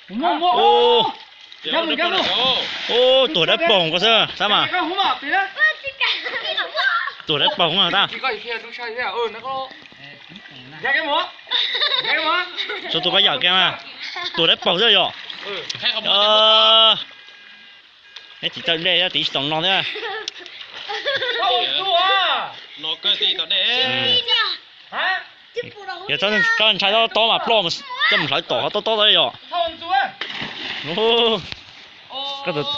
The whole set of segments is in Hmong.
Ub, tuag dawb paug koj xwb tab mas. Tuag dawb paug tab. Tsuas tus koj yam kiag mas. Tuag dawb paug xwb yom. Neb tsis txawj dej tiv tsis tau no thiab. Yog txhob ntshai tob tob mas ploj coj mus hlawv tom qhov tob tob yom. Koj tus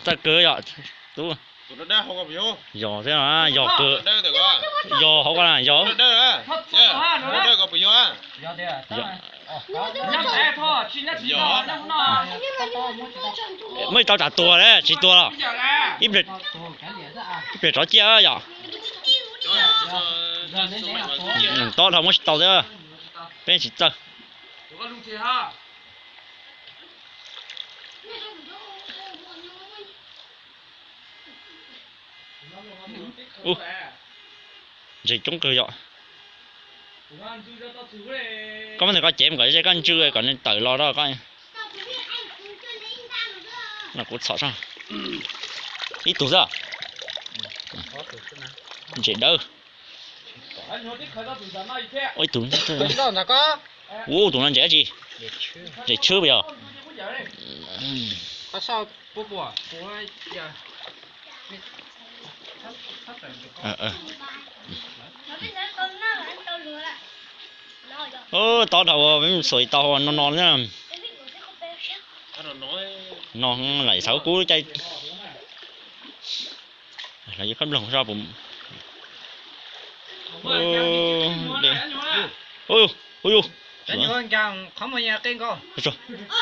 txawj kawg yom. Yog thiab yog kawg. Yog hauv ko na yog. Muaj ib tau tsam tuag lawm tsis tuag los. Ib pliag rov ciaj yom. Tob dhau muab tsis tau thiab. Peb tsis txawj. Ub, ntses coob kawg yom. Koj muab ntawm koj cev mus kom ze koj ntsw kom nws tawm los rau koj. No kuv txhom soj. Ib tug xwb. Ntses dawb. Ib tug. Ub, tus no ntses dab tsi? Ntses tshwb puas yog? Tob dhau xuas tau no no na. No lam xav kub caij. Los yog khaub nploog soj puas.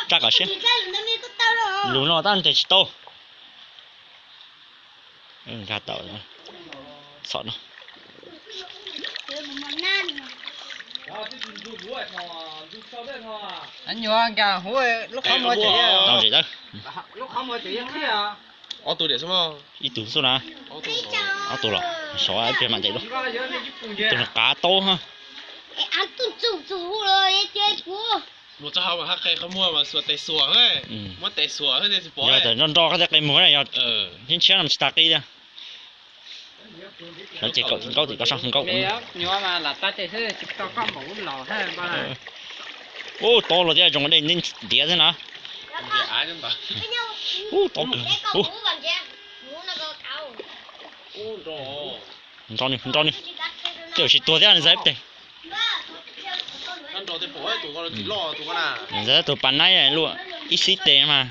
Tsa kom siab. Lus no tab ntes tsis tau. Nkag tau. Txhom no. Nyuag nkag huv lub qhov muag. Tau ntses dawb. Ob tug diam xwb, ib tug xwb na. Ob tug los sov ib pliag mam ntes dua. Tus no qav taub ha. Mus txog hauv mas hab qe qhov muag mas xuas tes xuas, muab tes xuas xwb tsis pom. Yog tias nro nro koj tej qe muag na yog, ntshiab ntshiab no tsis tas qi tiag. Lawv ces kaum tim nkaub tim koj soj nkaub. Ub, tob los thiab zoo dej ntiav thiab na. Ub, tob kawg. Nrog nws, nrog nws. Tej zaum tsis tuag thiab nws ntxav tes. Ntxav tus pas naib luaj ib xib tes mas.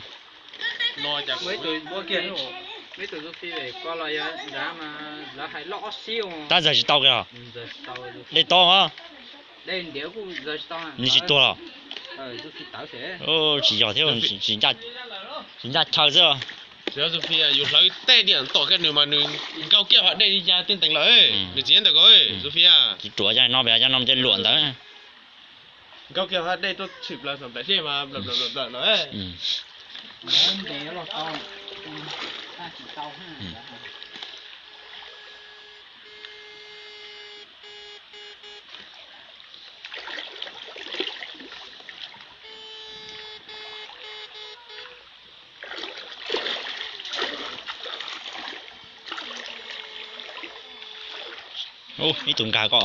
Tab ntxav tsis tau kiag. Dej tob. Nws tsis tuag los? Tsis yog thiab, tsis ncaj chaw xwb. Yus hlawv tej diam tom kiag nws mas nws nkaug kiag hauv dej li cas tej ntees lawm. Nws txiv ntawm ko, Sofia. Tsis ruam cov no, cov no ces luam ntawd. Nkaug kiag hauv dej tuaj tshwm plaws saum nplaim dej mas nplawm nplawm nplawm no. Ub, ib tug nkag ko.